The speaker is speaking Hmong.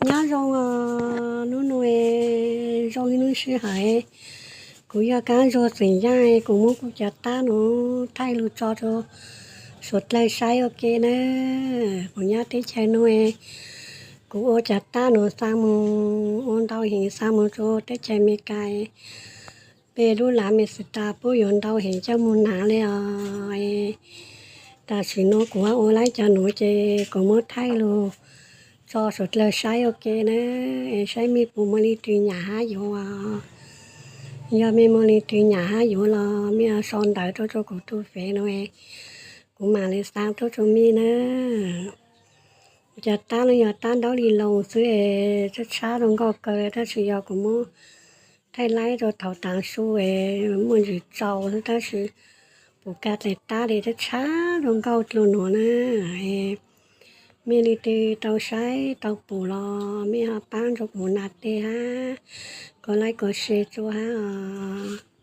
Nyob zoo os, hnub no zoo li hnub sij hawm, kuv yog Kab Zuag xeem Yaj, kuv muab kuv cov tab no thaij lug tso rau suav dlawg saib ua ke na. Kuv nyob teb chaws no, kuv ua cov tab no xa mus, ua ntau heev xa mus rau teb chaws Amelikas, peb lub lav Meskas tas pub yuav ntau heev coj mus hnav li os. Tam sim no kuv ua lawm cov nuav ces kuv muab thaij lug tso suav dlawg saib ua ke na, es saib mej puas muaj leej twg nyam hab yuav. Yog mej muaj leej twg nyam hab yuav los mej sau ntawv rau rau kuv tus fev no, kuv mam li xa tuaj rau mej na. Kuv cov tab no yog tab ntaub li loos xwb, tshab tshab zoo nkauj kawg, tab sis yog kuv muab thaij laib rau thaum tav su es muaj ntsis tsaus xwb, tab sis puv kag tais tab li tshab tshab zoo nkauj dlua nuav na. Mej leej twg tau saib tau pum los mej ho paab rua kuv nas tes hab, kov like kov share rua hab os.